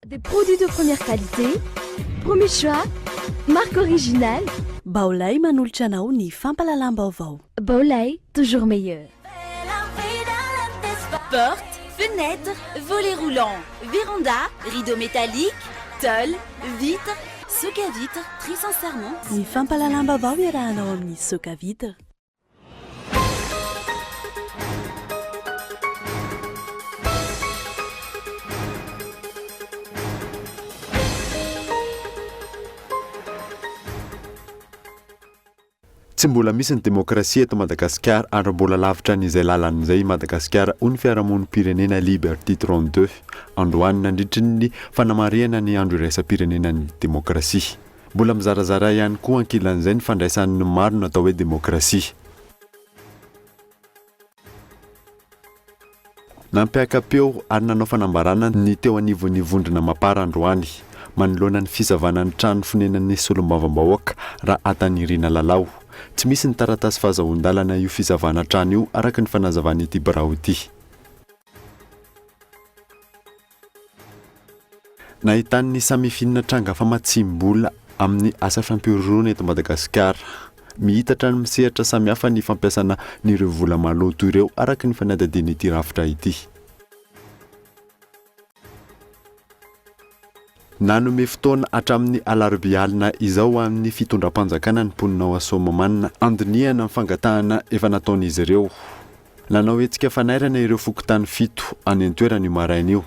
Des produits de première qualité, premier choix, marque originale. Baolai manolotra anao ny fampahalalam-baovao. Baolai, toujours meilleur. Porte, fenêtre, volet roulant, véranda, rideau métallique, tôle, vitre, soca vitre, très sincèrement. Ny fampahalalam-baovao iarahanao amin'ny Soca Vitre. Tsy mbola misy ny demokrasia eto Madagasikara ary mbola lavitra an'izay lalana izay i Madagasikara, hoy ny fiarahamonim-pirenena Liberty 32, androany nandritry ny fanamarihana ny andro iraisam-pirenenan'ny demokrasia. Mbola mizarazara ihany koa ankilan'izay ny fandraisan'ny maro ny atao hoe demokrasia. Nampiaka-peo ary nanao fanambarana ny teo anivon'ny vondrona Mapar androany, manoloana ny fisavana ny trano fonenan'ny solombavambahoaka Rahatanirina Lalao. Tsy misy ny taratasy fahazahoan-dalana io fisavana trano io araka ny fanazavan'ity birao ity. Nahitan'ny Samifin tranga famatsiam-bola amin'ny asa fampihorohoroana eto Madagasikara. Miitatra any amin'ny sehatra samihafa ny fampiasana an'ireo vola maloto ireo, araka ny fanadihadian'ity rafitra ity. Nanome fotoana hatramin'ny alarobia alina izao ho an'ny fitondram-panjakana ny mponina ao Soamahamanina handinihana ny fangatahana efa nataon'izy ireo. Nanao hetsika fanairana ireo fokontany fito any an-toerana io maraina io.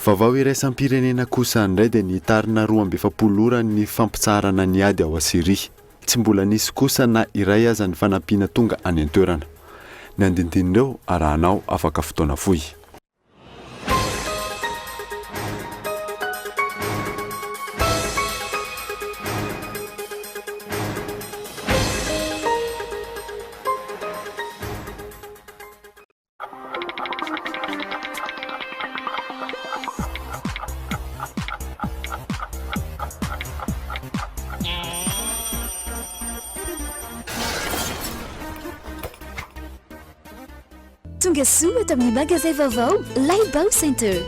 Vaovao iraisam-pirenena kosa indray dia nitarina 42 ora ny fampitsaharana ny ady ao Syria. Tsy mbola nisy kosa na iray aza ny fanampiana tonga any an-toerana. Ny andinindin'ireo arahanao afaka fotoana fohy. Tonga soa eto amin'ny magazay vaovao Laibao Center.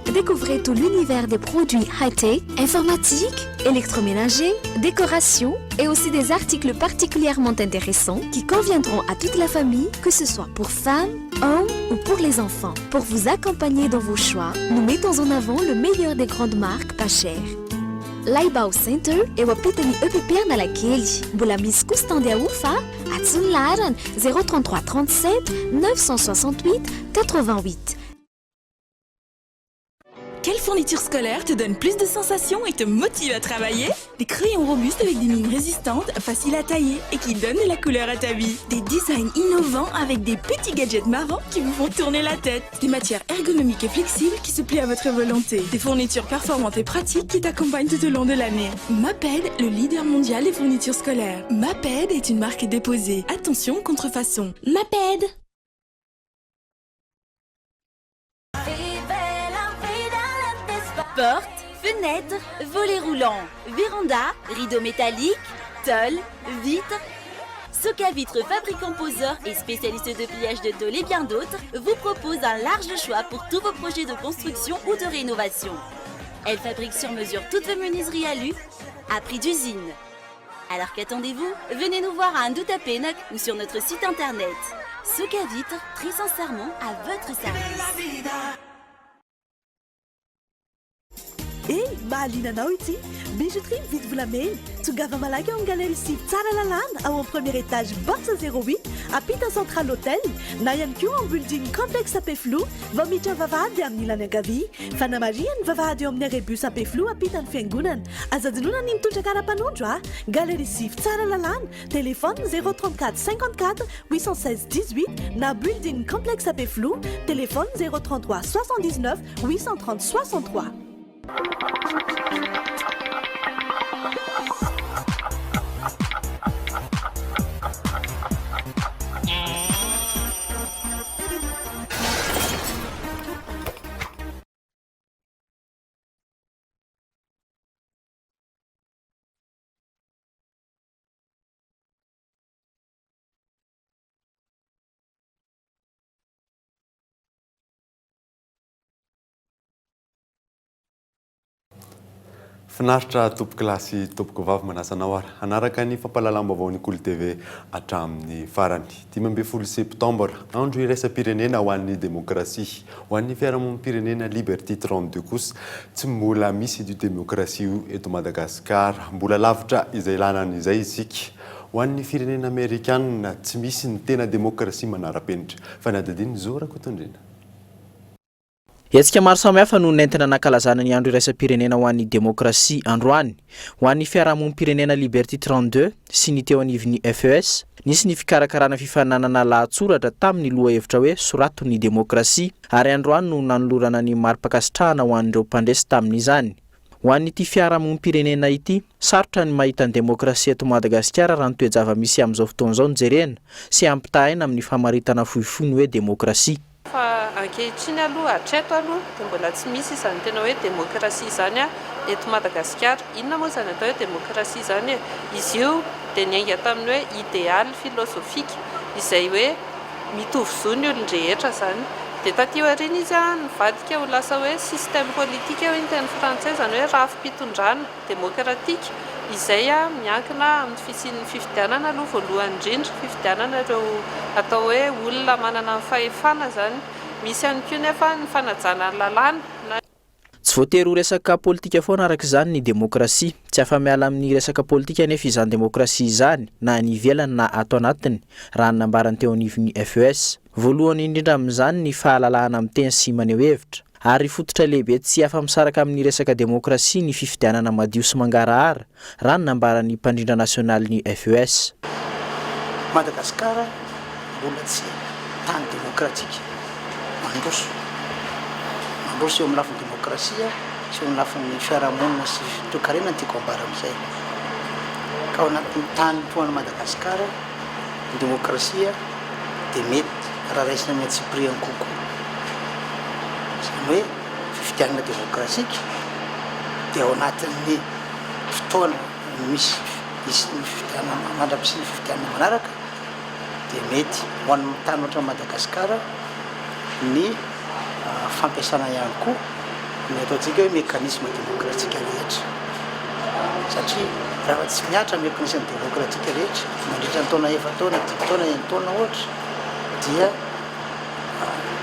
Découvrez tout l'univers des produits high-tech, informatique, électroménager, décoration et aussi des articles particulièrement intéressants qui conviendront à toute la famille, que ce soit pour femmes, hommes ou pour les enfants. Pour vous accompagner dans vos choix, nous mettons en avant le meilleur des grandes marques pas chères. Laibao Center eo ampitan'ny EPP Analakely. Mbola misy koa stand ahofa antsoy ny laharana 033 37 968 88. Quelle fourniture scolaire te donne plus de sensations et te motive à travailler? Des crayons robustes avec des mines résistantes, faciles à tailler et qui donnent de la couleur à ta vie. Des designs innovants avec des petits gadgets marrants qui vous font tourner la tête. Des matières ergonomiques et flexibles qui se plient à votre volonté. Des fournitures performantes et pratiques qui t'accompagnent tout au long de l'année. Maped, le leader mondial des fournitures scolaires. Maped est une marque déposée. Attention, contrefaçon. Maped! Porte, fenêtre, volet roulant, véranda, rideau métallique, tôle, vitre. Soca Vitre, fabricant poseur et spécialiste de pliage de tôle et bien d'autres, vous propose un large choix pour tous vos projets de construction ou de rénovation. Elle fabrique sur mesure toutes vos menuiseries alu à prix d'usine. Alors qu'attendez-vous? Venez nous voir à Andohatapenaka ou sur notre site internet. Soca Vitre, très sincèrement à votre service. Hey, mahaliana anao ity bijouterie mividy volamena. Tongava malaky ao amin'ny galerie sivy Tsaralalàna ao amin'ny premier étage box 08 ampita Central Hotel na ihany koa ao amin'ny building complexe Ampefiloha vao miditra ny vavahady amin'ny ilany ankavia. Fanamarihana ny vavahady eo amin'ny arrêt bus Ampefiloha ampitan'ny fiangonana. Aza adinoina ny mitondra kara-panondro a! Galerie sivy Tsaralalàna, téléphone 034 54 816 18 na building complexe Ampefiloha, téléphone 033 79 830 63. Finaritra tompokolahy sy tompokovavy manasa anao ary hanaraka ny fampahalalam-baovaon'ny Kolo TV hatramin'ny farany. 15 septambra, andro iraisam-pirenena ho an'ny demokrasia. Ho an'ny fiarahamonim-pirenena Liberty 32 kosa, tsy mbola misy io demokrasia io eto Madagasikara. Mbola lavitra izay lalana izay isika. Ho an'ny firenena amerikanina, tsy misy ny tena demokrasia manara-penitra. Fanadihadian'i Zo Rakotondriana. Hetsika maro samihafa no nentina nankalazana ny Andro iraisam-pirenena ho an'ny demokrasia androany. Ho an'ny fiarahamonim-pirenena Liberty 32 sy ny teo anivon'ny FES, nisy ny fikarakarana fifaninanana lahatsoratra tamin'ny lohahevitra hoe Sorato ny demokrasia ary androany no nanolorana ny mari-pankasitrahana ho an'ireo mpandresy tamin'izany. Ho an'ity fiarahamonim-pirenena ity, sarotra ny mahita ny demokrasia eto Madagasikara raha ny toe-java-misy amin'izao fotoana izao no jerena sy ampitahaina amin'ny famaritana fohifohy ny hoe demokrasia. Fa ankehitriny aloha, hatreto aloha, dia mbola tsy misy izany tena hoe demokrasia izany eto Madagasikara. Inona moa izany atao hoe demokrasia izany e? Izy io dia niainga tamin'ny hoe idealy filozofika, izay hoe mitovy zo ny olon-drehetra izany. Dia taty aoriana izy nivadika ho lasa hoe système politique hoy ny teny frantsay, izany hoe rafi-pitondrana demokratika izay miankina amin'ny fisian'ny fifidianana aloha voalohany indrindra, fifidianana ireo atao hoe olona manana ny fahefana izany. Misy ihany koa nefa ny fanajana ny lalàna na. Tsy voatery ho resaka politika foana araka izany ny demokrasia. Tsy afa-miala amin'ny resaka politika anefa izany demokrasia izany na any ivelany na ato anatiny, raha ny nambaran'ny teo anivon'ny FES. Voalohany indrindra amin'izany ny fahalalahana miteny sy maneho hevitra. Ary fototra lehibe tsy afa-misaraka amin'ny resaka demokrasia ny fifidianana madio sy mangarahara, raha ny nambaran'ny mpandrindra nasionalin'ny FES. Madagasikara mbola tsy tany demokratika mandroso. Mandroso eo amin'ny lafiny demokrasia sy eo amin'ny lafiny fiarahamonina sy toekarena no tiako ambara amin'izay. Ka ao anatin'ny tany toa an'i Madagasikara ny demokrasia dia mety raha raisina amin'ny antsipiriany kokoa. Izany hoe fifidianana demokrasika dia ao anatin'ny fotoana misy hisian'ny fifidianana mandra-pisian'ny fifidianana manaraka dia mety ho an'ny tany ohatran'i Madagasikara ny fampiasana ihany koa ny ataontsika hoe mécanisme démocratique rehetra satria raha tsy mihatra ny mécanisme démocratique rehetra mandritra ny taona efa-taona, dimy taona, enin-taona ohatra dia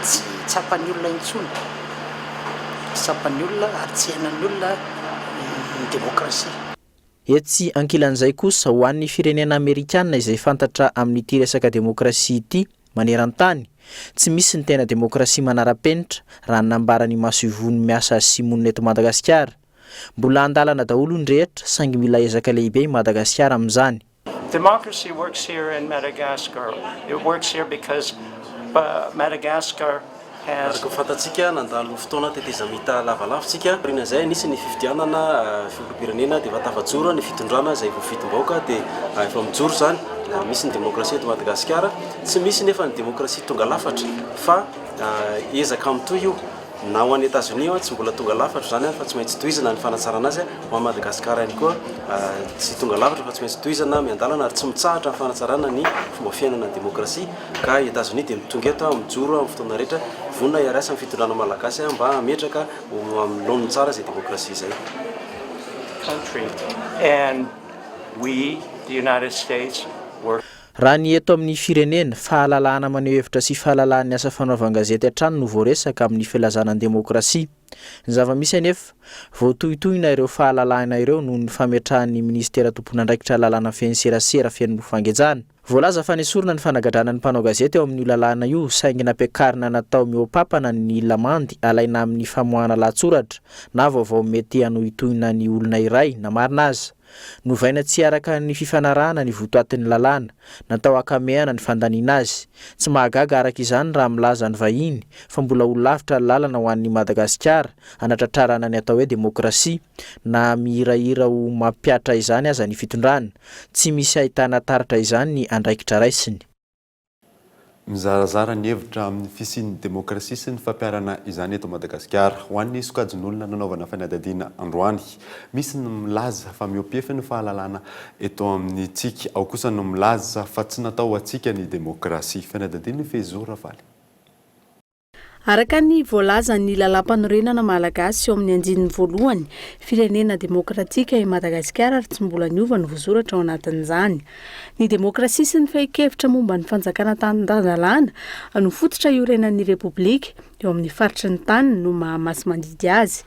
tsy tsapan'ny olona intsony, tsy tsapan'ny olona ary tsy iainan'ny olona ny démocratie. Etsy ankilan'izay kosa, ho an'ny firenena amerikana izay fantatra amin'ity resaka demokrasia ity maneran-tany, tsy misy ny tena demokrasia manara-penitra, raha ny nambaran'ny masoivohony miasa sy monina eto Madagasikara. Mbola an-dalana daholo ny rehetra, saingy mila ezaka lehibe i Madagasikara amin'izany. Democracy works here in Madagascar. It works here because Madagascar has. Araka ny fantatsika, nandalo fotoana tetezamita lavalava isika. Taorian'izay, nisy ny fifidianana filoham-pirenena dia efa tafajoro ny fitondrana izay voafidim-bahoaka dia efa mijoro izany ary misy ny demokrasia eto Madagasikara. Tsy misy nefa ny demokrasia tonga lafatra fa ezaka mitohy io. Na ho an'i Etazonia io tsy mbola tonga lafatra izany fa tsy maintsy tohizana ny fanatsarana azy, ho an'i Madagasikara ihany koa tsy tonga lafatra fa tsy maintsy tohizana miandalana ary tsy mitsahatra ny fanatsarana ny fomba fiainana ny demokrasia ka i Etazonia dia tonga eto mijoro amin'ny fotoana rehetra vonona hiara-hiasa amin'ny fitondrana malagasy mba hametraka ho amin'ny laoniny tsara izay demokrasia izay. country and we the United States were. Raha ny eto amin'ny firenena, fahalalahana maneho hevitra sy fahalalahan'ny asa fanaovan-gazety hatrany no voaresaka amin'ny filazana ny demokrasia. Ny zava-misy anefa, voatohintohina ireo fahalalahana ireo noho ny fametrahan'ny minisitera tompon'andraikitra lalàna feno serasera feno fangejana. Voalaza fa nesorina ny fanagadrana ny mpanao gazety ao amin'io lalàna io saingy nampiakarina natao mihoa-papana ny lamandy alaina amin'ny famoahana lahatsoratra na vaovao mety hanohintohina ny olona iray na marina aza. Novaina tsy araka ny fifanarahana ny votoatin'ny lalàna, natao hakamehana ny fandaniana azy. Tsy mahagaga araka izany raha milaza ny vahiny fa mbola ho lavitra ny lalana ho an'i Madagasikara hanatratrarana ny atao hoe demokrasia, na mihirahira ho mampihatra izany aza ny fitondrana. Tsy misy ahitana taratra izany ny andraikitra raisiny. Mizarazara ny hevitra amin'ny fisian'ny demokrasia sy ny fampiharana izany eto Madagasikara. Ho an'ny sokajin'olona nanaovana fanadihadiana androany, misy ny milaza fa mihoa-pefy ny fahalalana eto amintsika, ao kosa no milaza fa tsy natao ho antsika ny demokrasia. Fanadihadiana Fehizoro Ravaly. Araka ny voalazan'ny lalàmpanorenana malagasy eo amin'ny andininy voalohany, firenena demokratika i Madagasikara ary tsy mbola niova ny voasoratra ao anatin'izany. Ny demokrasia sy ny fehin-kevitra momba ny fanjakana tan-dalàna no fototra iorenan'ny Repoblika eo amin'ny faritry ny taniny no maha masi-mandidy azy.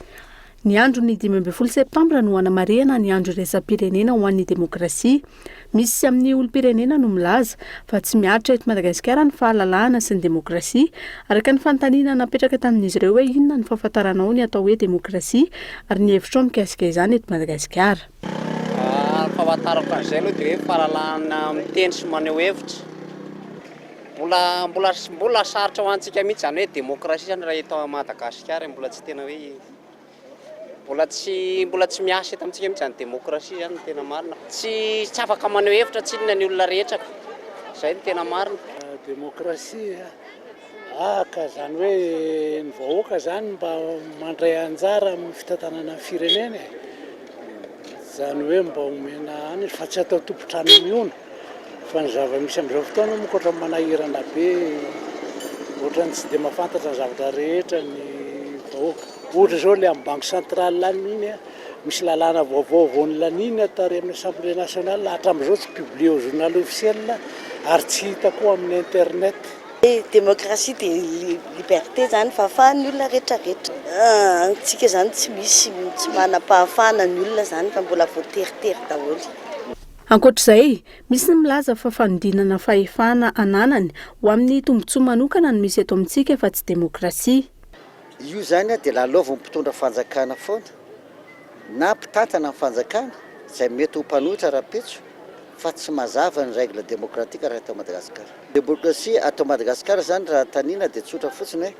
Ny andron'ny 15 septambra no hanamarihana ny Andro iraisam-pirenena ho an'ny demokrasia. Misy amin'ny olom-pirenena no milaza fa tsy mihatra eto Madagasikara ny fahalalahana sy ny demokrasia. Araka ny fanontaniana napetraka tamin'izy ireo hoe inona ny fahafantaranao ny atao hoe demokrasia ary ny hevitrao mikasika izany eto Madagasikara. Ny fahafantarako an'izay aloha dia hoe fahalalahana miteny sy maneho hevitra. Mbola mbola mbola sarotra ho antsika mihitsy izany hoe demokrasia izany raha eto Madagasikara e, mbola tsy tena hoe mbola tsy mbola tsy miasa eto amintsika mihitsy izany demokrasia izany no tena marina. Tsy tsy afaka maneho hevitra tsinona ny olona rehetra ka, izay no tena marina. Demokrasia Ah ka zany hoe ny vahoaka zany mba mandray anjara amin'ny fitantanana ny firenena e! Zany hoe mba omena any izy fa tsy atao tompon-trano mihono fa ny zava-misy amin'izao fotoana manko ohatran'ny manahirana be, ohatran'ny tsy dia mahafantatra ny zavatra rehetra ny vahoaka. Ohatra zao le amin'ny banque centrale any iny an, misy lalàna vaovao vao nolaniana tary amin'ny assemblée nationale, hatramin'izao tsy publié au journal officiel ary tsy hita koa amin'ny internet. Ny demokrasia dia liberté zany, fahafahan'ny olona retraretra. Antsika zany tsy misy, tsy manam-pahafahana ny olona zany fa mbola voateritery daholo. Ankoatra izay, misy ny milaza fa fanodinana fahefana ananany ho amin'ny tombontsoa manokana no misy eto amintsika fa tsy demokrasia. Io zany dia lalaovin'ny mpitondra fanjakana foana na mpitantana ny fanjakana izay mety ho mpanohitra rahampitso fa tsy mazava ny règle démocratique raha eto Madagascar. Démocratie ato Madagascar zany raha tanina dia tsotra fotsiny hoe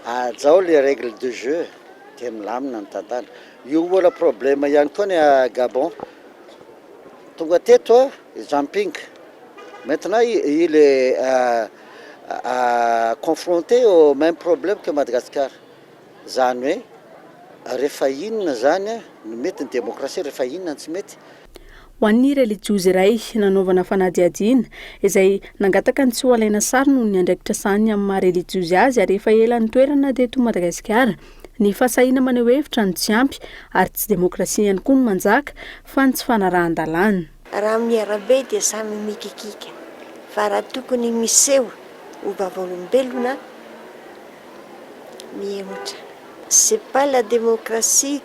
hajao le règle de jeu dia milamina ny tantara. Io mbola problème ihany koa ny Gabon. Tonga teto Jean Ping, maintenant il est confronté au même problème que Madagascar. Zany hoe rehefa inona zany no mety ny démocratie, rehefa inona no tsy mety. Ho an'ny relijiozy iray nanaovana fanadihadiana, izay nangataka ny tsy ho alaina sary noho ny andraikitra sahaniny amin'ny maha relijiozy azy ary efa ela nitoerana teto Madagasikara, ny fahasahiana maneho hevitra no tsy ampy ary tsy demokrasia ihany koa no manjaka fa ny tsy fanarahan-dalàna. Raha amin'ny arabe dia samy mikikika fa raha tokony miseho ho vavolombelona mihemotra. C'est pas la démocratie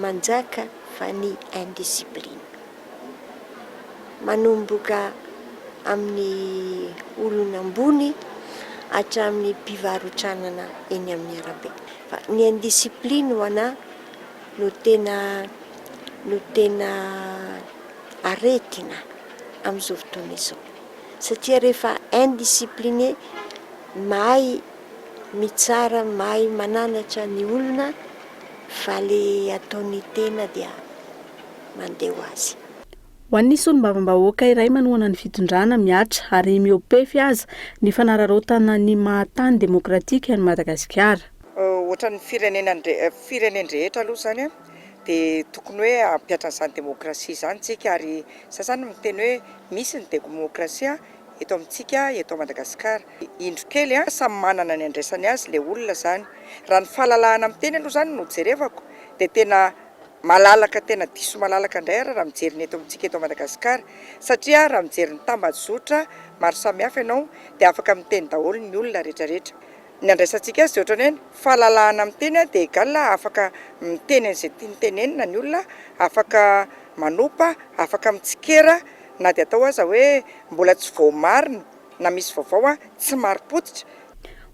manjaka fa ny indiscipline. Manomboka amin'ny olona ambony hatramin'ny mpivarotranana eny amin'ny arabe. Fa ny indiscipline ho anà no tena no tena aretina amin'izao fotoana izao. Satria rehefa indiscipliné, mahay mitsara, mahay mananatra ny olona fa le ataon'ny tena dia mandeha ho azy. Ho an'ny solombavambahoaka iray manohana ny fitondrana mihatra ary mihoa-pefy aza ny fanararaotana ny maha tany demokratika an'i Madagasikara. Ohatran'ny firenena firenen-drehetra aloha izany dia tokony hoe hampihatra an'izany demokrasia izany isika ary za izany miteny hoe misy ny demokrasia eto amintsika eto Madagasikara. Indro kely a, samy manana ny andraisany azy ilay olona izany. Raha ny fahalalahana miteny aloha izany no jerevako dia tena malalaka tena diso malalaka indray ary raha mijery ny eto amintsika eto Madagasikara satria raha mijery ny tambajotra maro samihafa ianao dia afaka miteny daholo ny olona rehetra rehetra. Ny andraisantsika azy dia ohatran'ny hoe ny fahalalahana miteny dia egal afaka miteny an'izay tiany tenenina ny olona, afaka manopa, afaka mitsikera na dia atao aza hoe mbola tsy voamarina na misy vaovao tsy marim-pototra.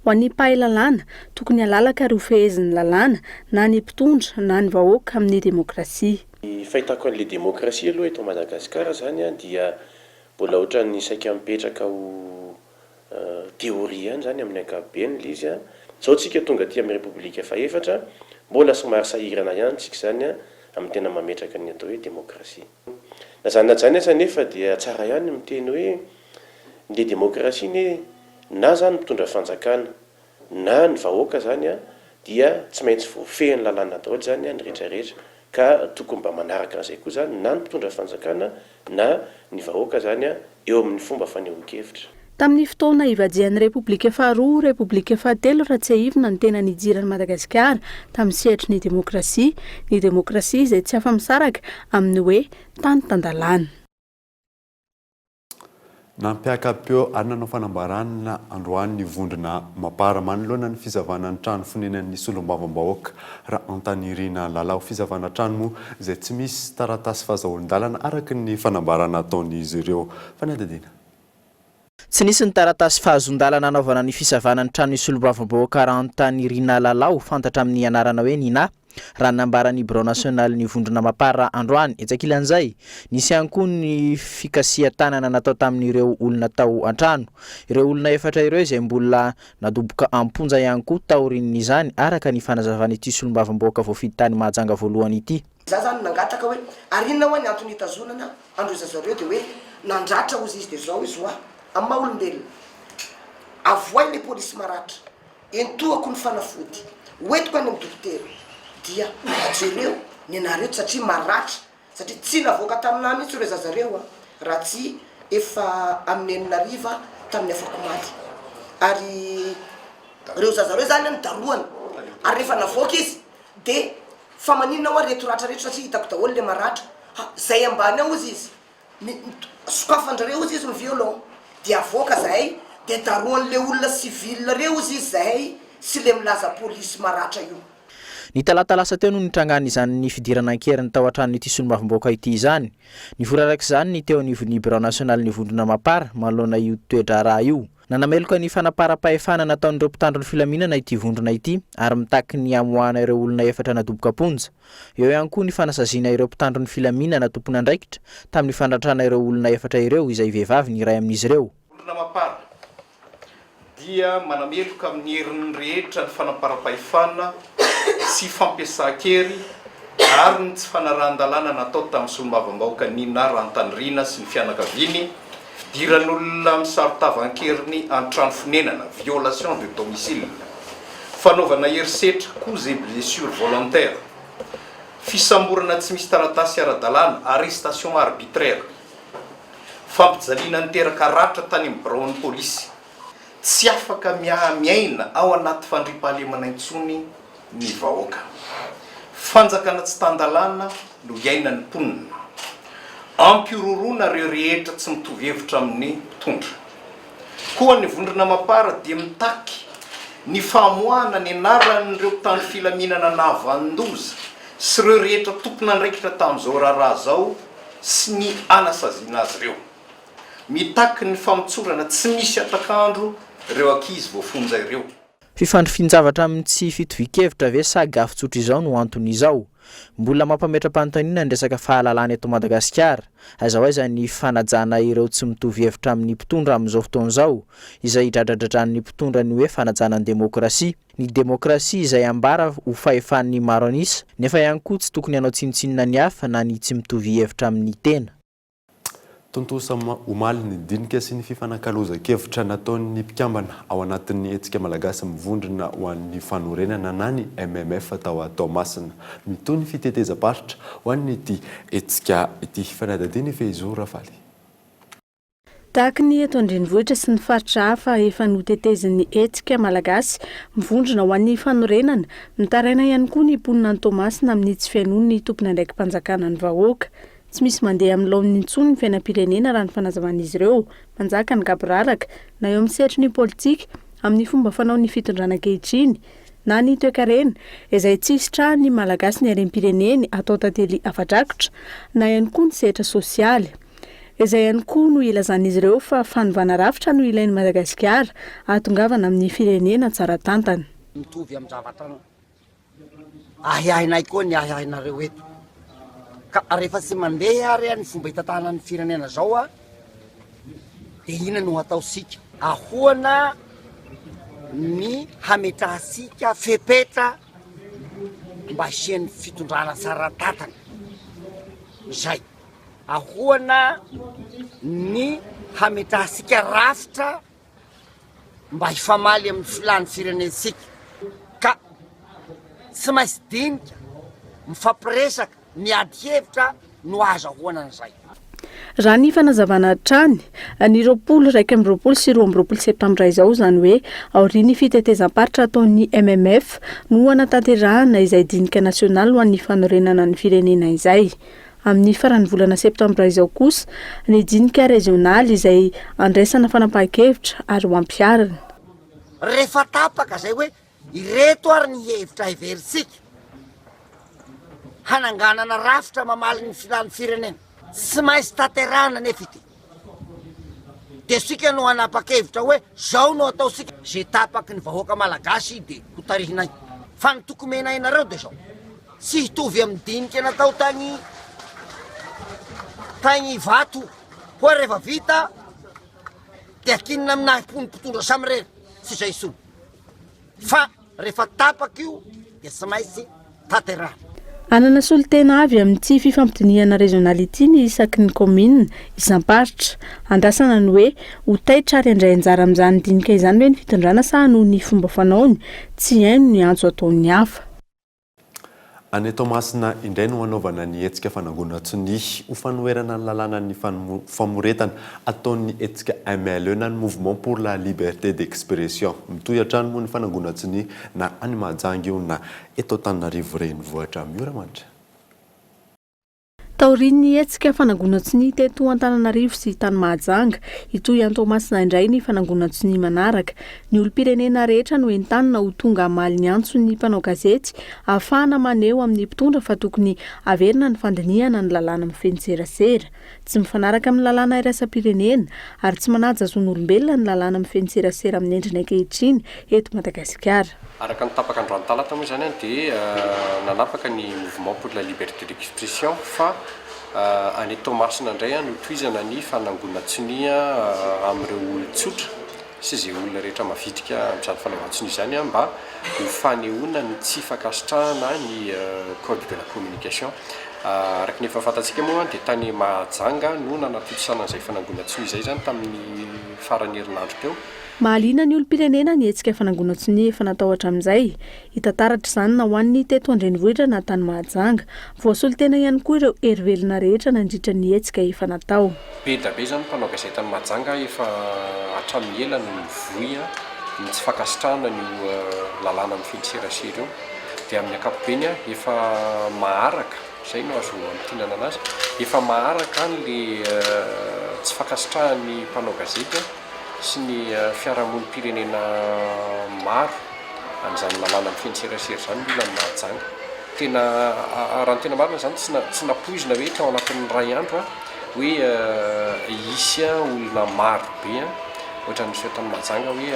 Ho an'ny mpahay lalàna, tokony halalaka ary hofehezin'ny lalàna na ny mpitondra na ny vahoaka amin'ny demokrasia. Ny fahitako an'ilay demokrasia aloha eto Madagasikara izany dia mbola ohatran'ny saika mipetraka ho théorie ihany izany amin'ny ankapobeny ilay izy. Izao tsika tonga aty amin'ny Repoblika fahefatra, mbola somary sahirana ihany tsika izany amin'ny tena mametraka ny atao hoe demokrasia. Na izany na izany aza anefa dia tsara ihany ny miteny hoe ny demokrasia anie na izany mpitondra fanjakana na ny vahoaka izany dia tsy maintsy voafehin'ny lalàna daholo izany ny rehetra rehetra ka tokony mba manaraka an'izay koa izany na ny mpitondra fanjakana na ny vahoaka izany eo amin'ny fomba fanehoan-kevitra. Tamin'ny fotoana ivadihan'ny Repoblika faharoa ho Repoblika fahatelo raha tsiahivina ny tena nidiran'i Madagasikara tamin'ny sehatry ny demokrasia, ny demokrasia izay tsy afa-misaraka amin'ny hoe tany tan-dalàna. Nampiaka-peo ary nanao fanambarana androany ny vondrona Mapar manoloana ny fisavana ny trano fonenan'ny solombavambahoaka Rahantanirina Lalao. Fisavana trano moa izay tsy misy taratasy fahazahoan-dalana araka ny fanambarana ataon'izy ireo. Fanadihadiana. Tsy nisy ny taratasy fahazoan-dalana hanaovana ny fisavana ny tranon'ny solombavambahoaka Rahantanirina Lalao, fantatra amin'ny anarana hoe Nina. Raha ny nambaran'ny birao nasionalin'ny vondrona Mapar androany. Etsy ankilan'izay, nisy ihany koa ny fikasihan-tanana natao tamin'ireo olona tao an-trano. Ireo olona efatra ireo izay mbola nadoboka am-ponja ihany koa taorian'izany, araka ny fanazavan'ity solombavambahoaka voafidy tany Mahajanga voalohany ity. Za zany nangataka hoe ary inona hoa ny antony hitazonana andreo zaza reo de hoe nandratra ozy izy de zao izy hoa amin'ny maha olombelona avoay le polisy maratra Entohako ny fanafody, hoentiko any amin'ny dokotera dia mba jereo ny anareo satria maratra satria tsy navoaka taminà mihitsy ireo zaza ireo raha tsy efa amin'ny enina hariva tamin'ny afakomaly ary ireo zaza ireo zany nodarohana ary rehefa navoaka izy de fa maninona hoa reto ratra reto satria hitako daholo le maratra ha zay ambany ao ozy izy Sokafan-drareo ozy izy ny violon de avoaka zahay de darohan'le olona civil reo ozy izy zahay sy le milaza polisy maratra io. Ny talata lasa teo no nitrangan'izany fidirana an-keriny tao an-tranon'ity solombavambahoaka ity izany. Nivory araka izany ny teo anivon'ny birao nasionalin'ny vondrona Mapar manoloana io toe-draharaha io. Nanameloka ny fanaparam-pahefana nataon'ireo mpitandro ny filaminana ity vondrona ity ary mitaky ny hamoahana ireo olona efatra nadoboka am-ponja. Eo ihany koa ny fanasaziana ireo mpitandro ny filaminana tompon'andraikitra tamin'ny fandratrana ireo olona efatra ireo izay vehivavy ny iray amin'izy ireo. Vondrona Mapar dia manameloka amin'ny heriny rehetra ny fanamparam-pahefana sy fampiasan-kery ary ny tsy fanarahan-dalàna natao tamin'ny solombavambahoaka Nina Rahantanirina sy ny fianakaviany, fidiran'olona misaron-tava an-keriny an-trano fonenana, violation de domicile, fanaovana herisetra, coups et blessures volontaires, fisamborana tsy misy taratasy ara-dalàna, arrestation arbitraire, fampijaliana niteraka ratra tany amin'ny biraon'ny polisy. Tsy afaka miaha-miaina ao anaty fandriampahalemana intsony ny vahoaka. Fanjakana tsy tan-dalàna no iainan'ny mponina. Ampihorohoroana ireo rehetra tsy mitovy hevitra amin'ny mpitondra. Koa ny vondrona Mapar dia mitaky ny famoahana ny anaran'ireo mpitandro filaminana nahavanon-doza sy ireo rehetra tompon'andraikitra tamin'izao raharaha izao sy ny hanasaziana azy ireo. Mitaky ny famotsorana tsy misy hatak'andro ireo ankizy voafonja ireo. Fifandrifian-javatra amin'ny tsy fitovian-kevitra ve sa gafy tsotra izao no anton'izao? Mbola mampametra-panontaniana ny resaka fahalalana eto Madagasikara. Aiza ho aiza ny fanajana ireo tsy mitovy hevitra amin'ny mpitondra amin'izao fotoana izao, izay idradradradran'ny mpitondra ny hoe fanajana ny demokrasia? Ny demokrasia izay ambara ho fahefan'ny maro an'isa, nefa ihany koa tsy tokony hanao tsinontsinona ny hafa na ny tsy mitovy hevitra amin'ny tena. Tontosa omaly ny dinika sy ny fifanakalozan-kevitra nataon'ny mpikambana ao anatin'ny Hetsika Malagasy Mivondrona ho an'ny Fanorenana na ny MMF tao Toamasina. Mitohy ny fitetezam-paritra ho an'ity hetsika ity. Fanadihadiana i Fehizoro Rafaly. Tahaka ny eto an-drenivohitra sy ny faritra hafa efa notetezin'ny Hetsika Malagasy Mivondrona ho an'ny Fanorenana, mitaraina ihany koa ny mponina any Toamasina amin'ny tsy fihainoan'ny tompon'andraiki-panjakana ny vahoaka. Tsy misy mandeha amin'ny laoniny intsony ny fiainam-pirenena raha ny fanazavan'izy ireo. Manjaka ny gaboraraka, na eo amin'ny sehatry ny politika, amin'ny fomba fanaon'ny fitondrana ankehitriny, na ny toekarena, izay tsy hisitrahan'ny Malagasy ny harem-pireneny atao tantely afa-drakotra, na ihany koa ny sehatra sosialy. Izay ihany koa no ilazan'izy ireo fa fanovana rafitra no ilain'i Madagasikara hahatongavana amin'ny firenena tsara tantana. Mitovy amin-javatra Ahiahinay koa ny ahiahinareo eto. Ka rehefa tsy mandeha ary ny fomba hitantanana ny firenena zao a, de inona no hataosika? Ahoana ny hametrahantsika fepetra mba hisian'ny fitondrana tsara tantana? Zay. Ahoana ny hametrahantsika rafitra mba hifamaly amin'ny filan'ny firenentsika ka tsy maintsy dinika, mifampiresaka, miady hevitra no ahazahoana an'izay. Raha ny fanazavana hatrany, ny 20, 21 sy 22 septambra izao, izany hoe aorian'ny fitetezam-paritra ataon'ny MMF, no hanatanterahana izay dinika nasionaly ho an'ny fanorenana ny firenena izay. Amin'ny faran'ny volana septambra izao kosa, ny dinika rezionaly izay andraisana fanapahan-kevitra ary ho ampiharina. Rehefa tapaka izay hoe Ireto ary ny hevitra heverintsika hananganana rafitra mamaly ny filan'ny firenena. Tsy maintsy tanterahana anefa ity. Dia isika no hanapa-kevitra hoe zao no ataontsika. Izay tapaky ny vahoaka malagasy dia ho tarihinay. Fa ny toky omenay anareo dia izao, tsy hitovy amin'ny dinika natao tany tany Ivato hoe rehefa vita dia akinina amin'ahi-po ny mpitondra samirery. Tsy izay intsony. Fa rehefa tapaka io dia tsy maintsy tanterahina. Hanana solontena avy amin'ity fifampidinihana rezionaly ity ny isaky ny kaominina, isam-paritra. Andrasana ny hoe ho taitra ary handray anjara amin'izany dinika izany ve ny fitondrana sa hanohy ny fomba fanaony, tsy hihaino ny antso ataon'ny hafa. Any Toamasina indray no hanaovana ny hetsika fanangonan-tsonia ho fanoherana ny lalànan'ny famoretana ataon'ny hetsika MLE na ny Mouvement pour la Liberté d'Expression. Mitohy hatrany moa ny fanangonan-tsonia na any Mahajanga io na eto Antananarivo Renivohitra. Miora Manitra. Taorian'ny hetsika fanangonan-tsonia teto Antananarivo sy tany Mahajanga, hitohy any Toamasina indray ny fanangonan-tsonia manaraka. Ny olom-pirenena rehetra no entanina ho tonga hamaly ny antson'ny mpanao gazety ahafahana maneho amin'ny mpitondra fa tokony haverina ny fandinihana ny lalàna mifehy ny serasera. Tsy mifanaraka amin'ny lalàna iraisam-pirenena ary tsy manaja zon'olombelona ny lalàna mifehy ny serasera amin'ny endriny ankehitriny eto Madagasikara. Araka ny tapaka androany talata moa izany dia nanapaka ny Mouvement pour la Liberté d'Expression fa any Toamasina indray no tohizana ny fanangonan-tsonia amin'ireo olon-tsotra sy izay olona rehetra mavitrika amin'izany fanaovan-tsonia izany mba ho fanehoana ny tsy fankasitrahana ny Code de la communication. Araka ny efa fantatsika moa dia tany Mahajanga no nanatontosana an'izay fanangonan-tsonia izay izany tamin'ny faran'ny herinandro teo. Mahaliana ny olom-pirenena ny hetsika fanangonan-tsonia efa natao hatramin'izay. Hita taratra izany na ho an'ny teto an-drenivohitra na tany Mahajanga. Voasolo tena ihany koa ireo hery velona rehetra nandritra ny hetsika efa natao. Be da be izany mpanao gazety any Mahajanga efa hatramin'ny ela no nivoy ny tsy fankasitrahana an'io lalàna mifehy ny serasera io. Dia amin'ny ankapobeny efa maharaka, izay no azo amintinana anazy, efa maharaka an'ilay tsy fankasitrahan'ny mpanao gazety. sy ny fiarahamonim-pirenena maro an'izany lalàna mifehy ny serasera izany ny olona any Mahajanga. Tena raha ny tena marina izany tsy tsy nampoizina hoe tao anatin'ny iray andro hoe hisy olona maro be ohatran'ny niseho tany Mahajanga hoe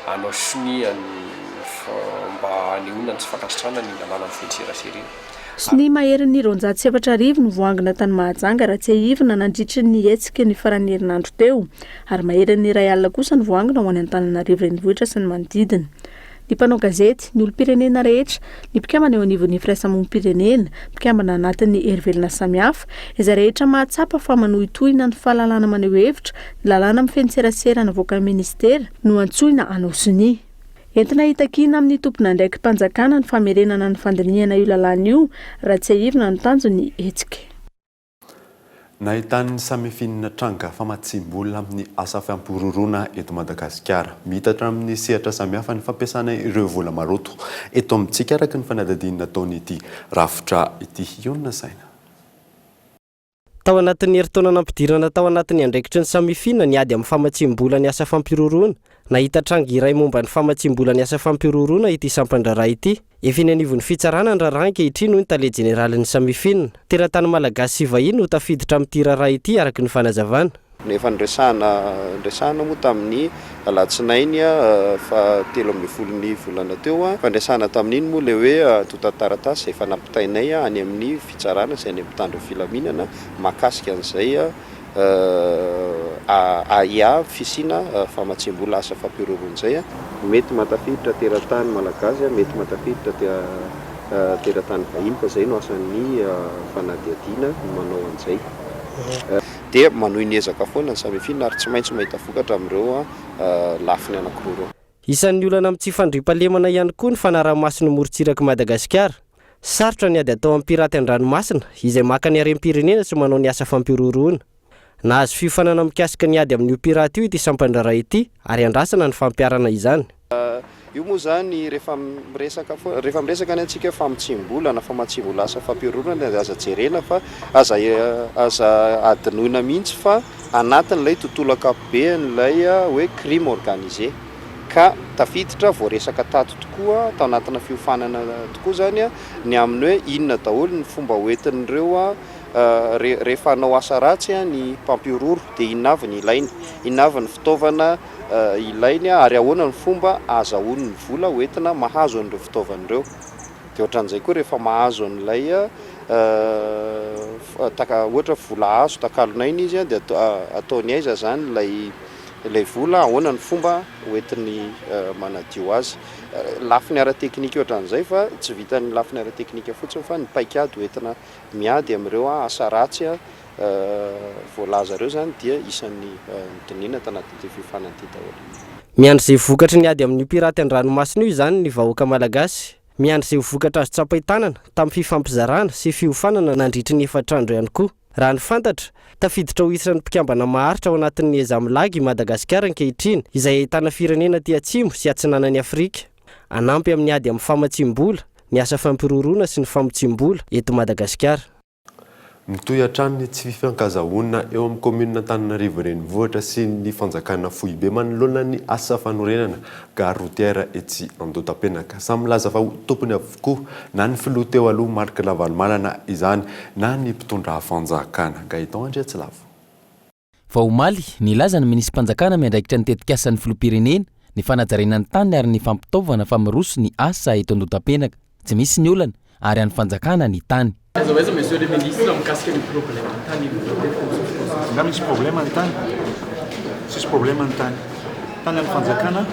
hanao sonia mba hanehoana ny tsy fankasitrahana ny lalàna mifehy ny serasera iny. Sonia maherin'ny 4200 no voangona tany Mahajanga raha tsiahivina nandritry ny hetsiky ny faran'ny herinandro teo, ary maherin'ny 1000 kosa no voangona ho any Antananarivo renivohitra sy ny manodidina. Ny mpanao gazety, ny olom-pirenena rehetra, ny mpikambana eo anivon'ny firaisamonim-pirenena, mpikambana anatin'ny hery velona samihafa, izay rehetra mahatsapa fa manohitohina ny fahalalana maneho hevitra, ny lalàna mifehy ny serasera navoakan'ny minisitera no antsoina hanao sonia. Entina hitakiana amin'ny tompon'andraiki-panjakana ny famerenana ny fandinihana io lalàna io raha tsiahivina ny tanjon'ny hetsika. Nahitan'ny Samifin tranga famatsiam-bola amin'ny asa fampihorohoroana eto Madagasikara. Miitatra amin'ny sehatra samihafa ny fampiasana ireo vola maloto eto amintsika araka ny fanadihadiana nataon'ity rafitra ity. Ionona saina. Tao anatin'ny herintaona nampidirana tao anatin'ny andraikitry ny Samifin ny ady amin'ny famatsiam-bola ny asa fampihorohoroana, nahita tranga iray momba ny famatsiam-bola ny asa fampihorohoroana ity sampan-draharaha ity. Efa eny anivon'ny fitsarana ny raharaha ankehitriny, hoy ny tale jeneralin'ny Samifin. Teratany malagasy sy vahiny no tafiditra amin'ity raharaha ity, araka ny fanazavana. Efa niresahana niresahana moa tamin'ny alatsinainy faha 13 ny volana teo. Efa niresahana tamin'iny moa ilay hoe antontan-taratasy izay efa nampitainay any amin'ny fitsarana sy any amin'ny mpitandro ny filaminana mahakasika an'izay ahiahy fisiana famatsiam-bola asa fampihorohoroana izay. Mety mahatafiditra teratany malagasy, mety mahatafiditra teratany vahiny fa izay no asan'ny fanadihadiana ny manao an'izay. Dia manohy ny ezaka foana ny Samifin ary tsy maintsy mahita vokatra amin'ireo lafiny anankiroa ireo. Isan'ny olana amin'ny tsy fandriampahalemana ihany koa ny fanaraha-maso ny morontsirak'i Madagasikara. Sarotra ny ady atao amin'ny piraty an-dranomasina, izay maka ny harem-pirenena sy manao ny asa fampihorohoroana. Nahazo fiofanana mikasika ny ady amin'io piraty io ity sampan-draharaha ity ary andrasana ny fampiharana izany. Io moa izany rehefa miresaka foana, rehefa miresaka ny antsika hoe famotsiam-bola na famatsiam-bola asa fampihorohoroana dia aza jerena fa aza aza adinoina mihitsy fa anatin'ilay tontolo ankapobean'ilay hoe crime organisé ka tafiditra voaresaka tato tokoa tao anatina fiofanana tokoa izany ny amin'ny hoe inona daholo ny fomba hoentin'ireo rehefa hanao asa ratsy ny mpampihorohoro dia inona avy ny ilainy, inona avy ny fitaovana ilainy ary ahoana ny fomba ahazahoany ny vola hoentina mahazo an'ireo fitaovana ireo. Dia ohatran'izay koa rehefa mahazo an'ilay taka ohatra vola azo takalon'aina izy dia ataony aiza izany ilay ilay vola, ahoana ny fomba hoentiny manadio azy. Lafiny ara-teknika ohatran'izay fa tsy vitan'ny lafiny ara-teknika fotsiny fa ny paikady hoentina miady amin'ireo asa ratsy voalaza ireo izany dia isan'ny nodinihina tanatin'ity fiofanana ity daholo. Miandry izay vokatry ny ady amin'io piraty an-dranomasina io izany ny vahoaka malagasy. Miandry izay ho vokatra azo tsapain-tanana tamin'ny fifampizarana sy fiofanana nandritry ny efatra andro ihany koa. Raha ny fantatra, tafiditra ho isan'ny mpikambana maharitra ao anatin'ny Ezamilag i Madagasikara ankehitriny, izay ahitana firenena aty atsimo sy atsinanan'i Afrika. Hanampy amin'ny ady amin'ny famatsiam-bola, ny asa fampiroroana sy ny famotsiam-bola eto Madagasikara. Mitohy hatrany ny tsy fifankazahoana eo amin'ny kaominina Antananarivo Renivohitra sy ny fanjakana foibe manoloana ny asa fanorenana gare routière etsy Andohatapenaka. Samy milaza fa ho tompony avokoa na ny filoha teo aloha Marc Ravalomanana izany na ny mpitondra fanjakana. Gaëtan Andriatsilavo. Vao omaly, nilaza ny minisi-panjakana miandraikitra ny tetikasan'ny filoham-pirenena, ny fanajariana ny tany ary ny fampitaovana fa miroso ny asa eto Andohatapenaka. Tsy misy ny olana ary an'ny fanjakana ny tany. Aiza ho aiza monsieur le ministre mikasika ny problème ny tany matetika amin'izao fotoana izao? Nga misy problème ny tany? Tsisy problème ny tany. Tany an'ny fanjakana,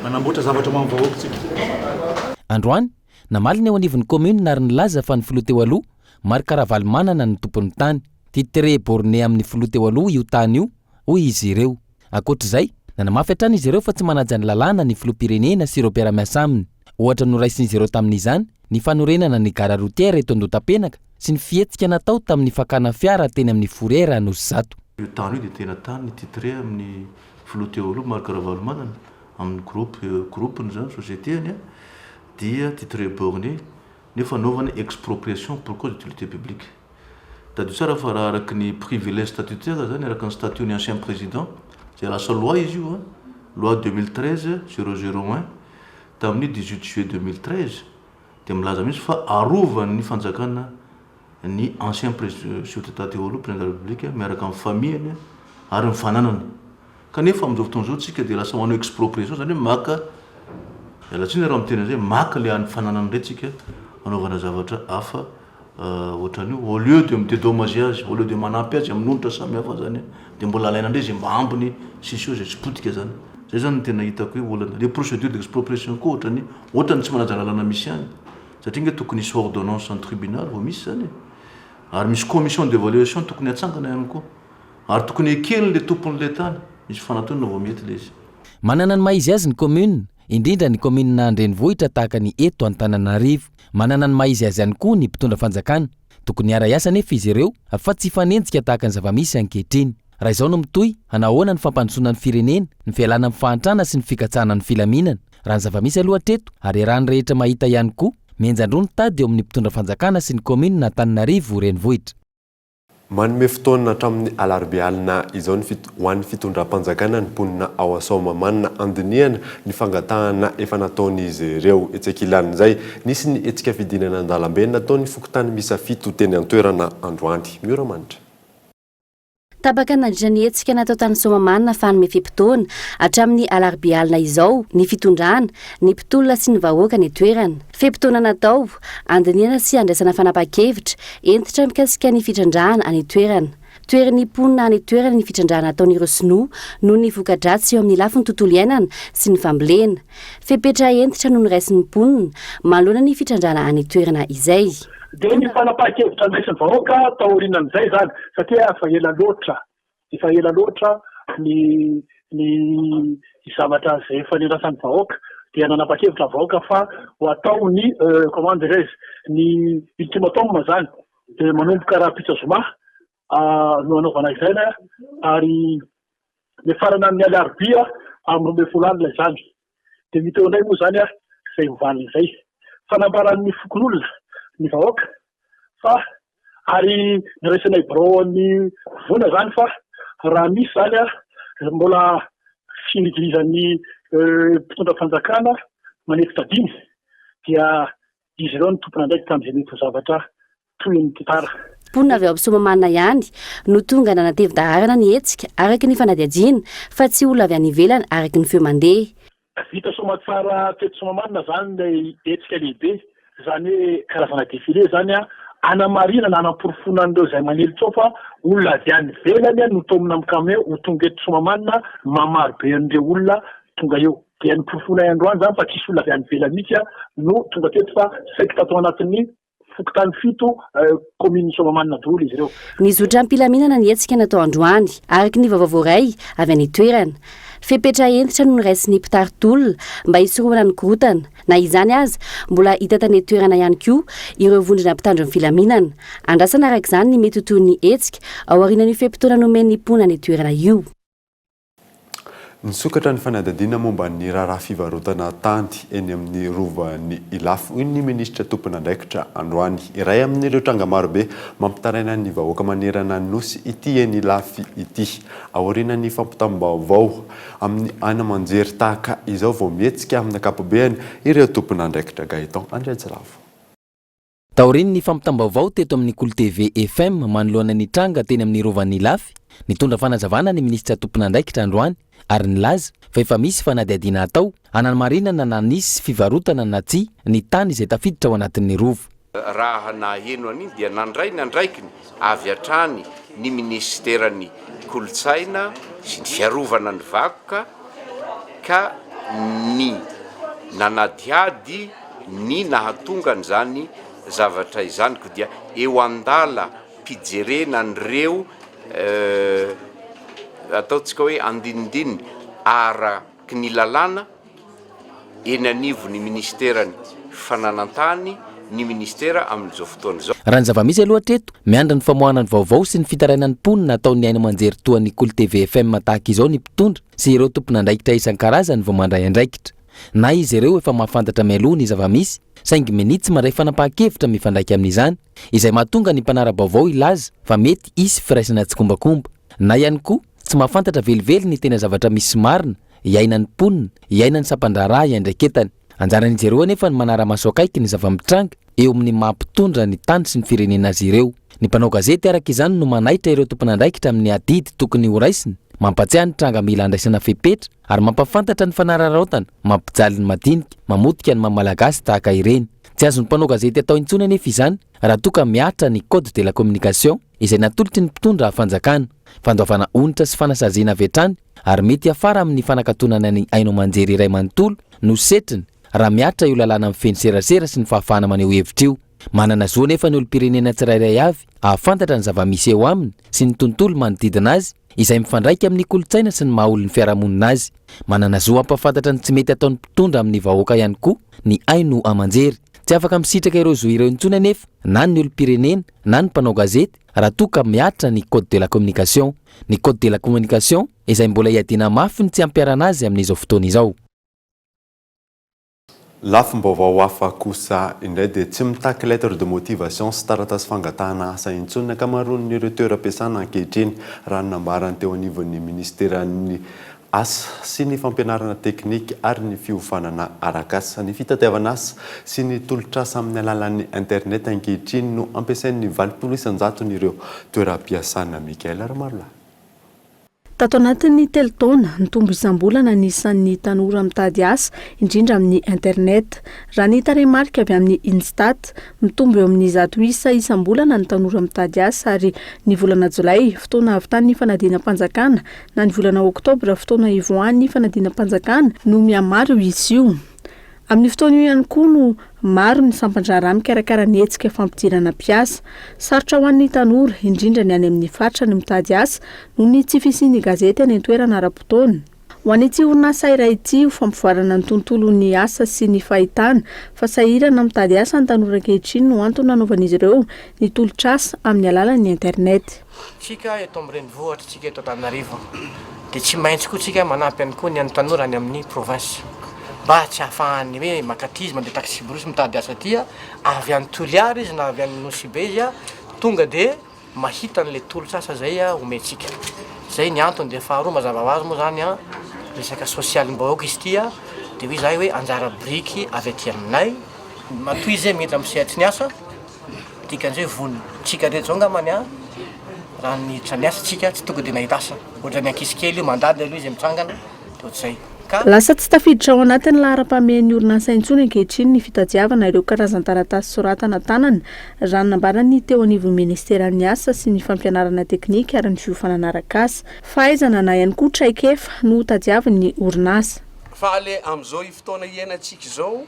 manamboatra zavatra ho an'ny vahoaka tsika. Androany, namaly ny eo anivon'ny kaominina ary nilaza fa ny filoha teo aloha, Marc Ravalomanana no tompon'ny tany. Titre borné amin'ny filoha teo aloha io tany io, hoy izy ireo. Ankoatra izay, nanamafy hatrany izy ireo fa tsy manaja ny lalàna ny filoham-pirenena sy ireo mpiara-miasa aminy. Ohatra noraisin'izy ireo tamin'izany ny fanorenana ny gara routière eto Andohatapenaka sy ny fihetsika natao tamin'ny fakana fiara teny amin'ny fourrière Anosizato. Io tany io dia tena tany titré amin'ny filoha teo aloha Marc Ravalomanana, amin'ny groupe, groupe-ny izany, société-ny dia titré borné nefa anaovana expropriation pour cause d'utilité publique. Tadidio tsara fa raha araka ny privilège statutaire zany, araka ny statut ny ancien président, izay lasa loi izy io an, loi 2013 001 tamin'ny 18 juillet 2013 dia milaza mihitsy fa arovan'ny fanjakana ny ancien président chef d'état teo aloha, président de la république miaraka amin'ny famille-ny ary ny fananany. Kanefa amin'izao fotoana izao tsika dia lasa manao expropriation izany hoe maka, miala tsiny raha miteny an'izay, maka ilay an'ny fananany indray tsika hanaovana zavatra hafa ohatran'io, au lieu de mi-dedommager azy, au lieu de manampy azy amin'ny onitra samihafa zany dia mbola alaina indray izay mba ambiny sisa eo izay tsy potika zany. Zay zany no tena hitako hoe olana. Le procédure d'expropriation koa ohatran'ny ohatran'ny tsy manaja lalàna misy ihany satria ange tokony hisy ordonnance ny tribunal vao misy zany e. Ary misy commission d'évaluation tokony hatsangana ihany koa. Ary tokony ekeny le tompon'ilay tany, misy fanantonana vao mety le izy. Manana ny maha izy azy ny commune, indrindra ny kaominina an-drenivohitra tahaka ny eto Antananarivo. Manana ny maha izy azy ihany koa ny mpitondra fanjakana. Tokony hiara-hiasa anefa izy ireo fa tsy hifanenjika tahaka ny zava-misy ankehitriny. Raha izao no mitohy, hanao ahoana ny fampandrosoana ny firenena, ny fialana amin'ny fahantrana sy ny fikatsahana ny filaminana? Raha ny zava-misy aloha hatreto, ary iarahan'ny rehetra mahita ihany koa, mihenjan-droa ny tady eo amin'ny mpitondra fanjakana sy ny kaominina Antananarivo renivohitra. Manome fotoana hatramin'ny alarobia alina izao ny ho an'ny fitondram-panjakana ny mponina ao Soamahamanina handinihana ny fangatahana efa nataon'izy ireo. Etsy ankilan'izay, nisy ny hetsika fidinana an-dalambe nataon'ny fokontany miisa fito teny an-toerana androany. Miora Manitra. Tapaka nandritra ny hetsika natao tany Soamahamanina fa hanome fe-potoana hatramin'ny alarobia alina izao ny fitondrana, ny mpitolona sy ny vahoaka any an-toerana. Fe-potoana natao, handinihana sy handraisana fanapahan-kevitra hentitra mikasika ny fitrandrahana any an-toerana. Toherin'ny mponina any an-toerana ny fitrandrahana ataon'ireo sinoa noho ny voka-dratsy eo amin'ny lafiny tontolo iainana sy ny fambolena. Fepetra hentitra no noraisin'ny mponina manoloana ny fitrandrahana any an-toerana izay. Dia ny fanapahan-kevitra noraisin'ny vahoaka taorianan'izay izany, satria efa ela loatra Efa ela loatra ny ny zavatra izay efa niandrasan'ny vahoaka dia nanapa-kevitra ny vahoaka fa ho atao ny comment dirais-je ny ultimatum izany dia manomboka rahampitso zoma. no hanaovana izany ary mifarana amin'ny alarobia amin'ny 12 alina izany. Dia hita eo indray moa izany izay ho valin'izay. Fanambaran'ny fokonolona ny vahoaka fa ary noraisinay birao an'ny vola izany fa raha misy izany mbola fihiligilizan'ny mpitondra fanjakana manety tadiny dia izy ireo no tompon'andraikitra amin'izay mety ho zavatra tohin'ny tantara. Mponina avy ao Soamahamanina ihany no tonga nanatevin-daharana ny hetsika, araka ny fanadihadiana, fa tsy olona avy any ivelany araka ny feo mandeha. Vita soamatsara teto Soamahamanina izany ilay hetsika lehibe, izany hoe karazana défilé izany hanamarinana, hanamporofoana an'ireo izay manely tsoa fa olona avy any ivelany no taomina amin'ny camion ho tonga eto Soamahamanina, maha-maro be an'ireo olona tonga eo. Dia noporofoinay androany izany fa tsisy olona avy any ivelany mihitsy no tonga teto fa saiky tato anatin'ny fokontany fito kaominin'i Soamahamanina daholo izy ireo. Nizotra am-pilaminana ny hetsika natao androany, araka ny vaovao voaray avy any an-toerana. Fepetra hentitra no noraisin'ny mpitari-tolona mba hisorohana ny korontana. Na izany aza, mbola hita tany an-toerana ihany koa ireo vondrona mpitandro ny filaminana. Andrasana araka izany ny mety ho tohin'ny hetsika ao aorianan'io fe-potoana nomen'ny mponina any an-toerana io. Nisokatra ny fanadihadiana momba ny raharaha fivarotana tany eny amin'ny Rovan'i Ilafy, hoy ny minisitra tompon'andraikitra androany. Iray amin'ireo tranga marobe mampitaraina ny vahoaka manerana ny Nosy ity eny Ilafy ity. Aorianan'ny fampitam-baovao amin'ny haino aman-jery tahaka izao vao mihetsika amin'ny ankapobeany ireo tompon'andraikitra. Gaëtan Andriantsiravo. Taorian'ny fampitam-baovao teto amin'ny Kolo TV FM manoloana ny tranga teny amin'ny Rovan'i Ilafy, nitondra fanazavana ny minisitra tompon'andraikitra androany ary nilaza fa efa misy fanadihadiana atao hanamarinana na nisy fivarotana na tsia ny tany izay tafiditra ao anatin'ny Rova. Raha naheno an'iny dia nandray ny andraikiny avy hatrany ny minisiteran'ny Kolontsaina sy ny fiarovana ny vakoka ka ny nanadihady ny nahatonga an'izany zavatra izany koa dia eo andala pijerena an'ireo ataontsika hoe andinindininy araky ny lalàna eny anivon'ny minisiteran'ny fananantany ny ministera amin'izao fotoana izao. Raha ny zava-misy aloha hatreto, miandry ny famoahana ny vaovao sy ny fitarainan'ny mponina ataon'ny haino aman-jery toa ny Kolo TV FM tahaka izao ny mpitondra sy ireo tompon'andraikitra isan-karazany vao mandray andraikitra. Na izy ireo efa mahafantatra mialoha ny zava-misy, saingy minia tsy mandray fanapahan-kevitra mifandraika amin'izany, izay mahatonga ny mpanara-baovao hilaza fa mety hisy firaisana tsikombakomba. Na ihany koa, tsy mahafantatra velively ny tena zavatra misy marina iainan'ny mponina, iainan'ny sampan-draharaha iandraiketany. Anjaran'izy ireo anefa ny manara-maso akaiky ny zava-mitranga eo amin'ny maha mpitondra ny tany sy ny firenena azy ireo. Ny mpanao gazety araka izany no manaitra ireo tompon'andraikitra amin'ny adidy tokony horaisiny, mampatsiahy ny tranga mila andraisana fepetra ary mampahafantatra ny fanararaotana mampijaly ny madinika, mamotika ny maha Malagasy tahaka ireny. Tsy azon'ny mpanao gazety atao intsony anefa izany raha toa ka mihatra ny Code de la communication izay natolotry ny mpitondra fanjakana. Fandoavana onitra sy fanasaziana avy hatrany ary mety hiafara amin'ny fanakatonana ny haino aman-jery iray manontolo no setriny raha mihatra io lalàna mifehy ny serasera sy ny fahafahana maneho hevitra io. Manana zo anefa ny olom-pirenena tsirairay avy hahafantatra ny zava-misy eo aminy sy ny tontolo manodidina azy izay mifandraika amin'ny kolontsaina sy ny maha olon'ny fiarahamonina azy. Manana zo hampahafantatra ny tsy mety ataon'ny mpitondra amin'ny vahoaka ihany koa ny haino aman-jery. Tsy afaka misitraka ireo zo ireo intsony anefa na ny olom-pirenena na ny mpanao gazety raha toa ka mihatra ny code de la communication. Ny code de la communication izay mbola iadiana mafy ny tsy hampiharana azy amin'izao fotoana izao. Lafim-baovao hafa kosa indray dia tsy mitaky lettre de motivation sy taratasy fangatahana asa intsony ny ankamaroan'ireo toeram-piasana ankehitriny, raha ny nambarany teo anivon'ny minisiteran'ny Asa sy ny fampianarana teknika ary ny fiofanana arak'asa. Ny fitadiavana asa sy ny tolotr'asa amin'ny alalan'ny internet ankehitriny no ampiasain'ny 80 isan-jaton'ireo toeram-piasana. Michael Ramarolahy. Tato anatin'ny telo taona, nitombo isam-bolana ny isan'ny tanora mitady asa, indrindra amin'ny internet. Raha ny tarehimarika avy amin'ny Instat, mitombo eo amin'ny 100 isa isam-bolana ny tanora mitady asa ary ny volana jolay, fotoana hahavitan'ny fanadinam-panjakana, na ny volana oktobra, fotoana hivoahan'ny fanadinam-panjakana, no mihamaro io isa io. Amin'io fotoana io ihany koa no maro ny sampan-draharaha mikarakara ny hetsika fampidirana mpiasa. Sarotra ho an'ny tanora, indrindra ny any amin'ny faritra ny mitady asa noho ny tsy fisian'ny gazety any an-toerana ara-potoana. Ho an'ity orinasa iray ity, ho fampivoarana ny tontolon'ny asa sy ny fahitana fa sahirana mitady asa ny tanora ankehitriny no antony nanaovan'izy ireo ny tolotr'asa amin'ny alalan'ny internet. Tsika eto amin'ny renivohitra, tsika eto Antananarivo dia tsy maintsy koa tsika manampy ihany koa ny an'ny tanora any amin'ny province mba tsy hahafahany hoe makaty izy mandeha taxi-brousse mitady asa aty, avy any Toliara izy na avy any Nosy Be izy tonga dia mahita an'ilay tolotr'asa izay omentsika. Izay ny antony, dia faharoa mazava ho azy moa izany an, resaka sosialim-bahoaka izy ity an, dia hoy izahay hoe anjara biriky avy aty aminay, matoa izy miditra amin'ny sehatry ny asa, dikan'izay vonona. Tsika rehetra izao angambany an, raha niditra niasa tsika tsy tonga dia nahita asa, ohatran'ny ankizy kely io mandady aloha izy mitsangana, dia ohatr'izay. Ka. Lasa tsy tafiditra ao anatin'ny laharam-pahamehan'ny orinasa intsony ankehitriny ny fitadiavana ireo karazan-taratasy soratana tanana, raha ny nambaran'ny teo anivon'ny ministeran'ny Asa sy ny fampianarana teknika ary ny fiofanana arak'asa. Fahaizana na ihany koa traikefa no tadiavin'ny orinasa. Fa le amzao i fotoana iainantsika izao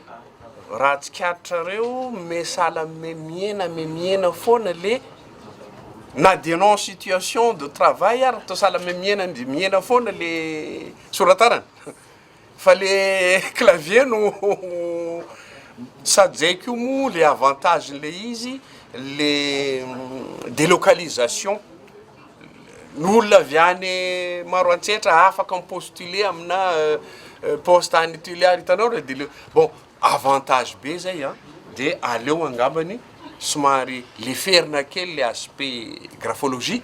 raha tsikaritrareo me sahala me mihena me mihena foana le na dia enao en situation de travail ary toa sahala me mihena de mihena foana le Soratanana fa le clavier no sady zay koa moa le avantage le izy le delocalisation ny olona avy any Maroantsetra afaka mi-postuler amina poste any Tuléar hitanao re delo- bon avantage be zay an de aleo angambany somary leferina kely le aspect graphologie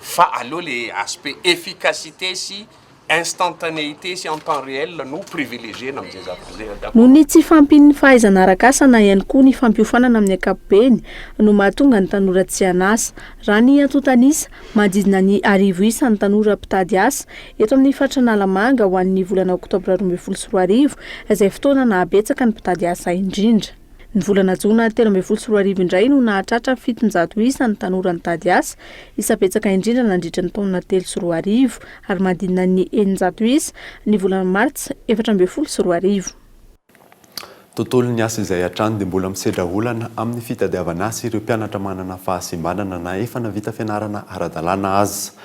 fa aleo le aspect efficacité sy instantanéité sy en temps réel no privilégier-na amin'izay zavatra izay. Noho ny tsy fahampian'ny fahaizana arak'asa na ihany koa ny fampiofanana amin'ny ankapobeny no mahatonga ny tanora tsy an'asa. Raha ny antontan'isa, manodidina ny arivo isa ny tanora mpitady asa eto amin'ny faritra Analamanga ho an'ny volana oktobra 2012, izay fotoana nahabetsaka ny mpitady asa indrindra. Ny volana jona 2013 indray no nahatratra 700 isa ny tanora nitady asa, isa betsaka indrindra nandritra ny taona 2003, ary manodidina ny 600 isa ny volana martsa 2014. Tontolon'ny asa izay hatrany dia mbola misedra olana amin'ny fitadiavana asa ireo mpianatra manana fahasembanana na efa navita fianarana ara-dalàna aza.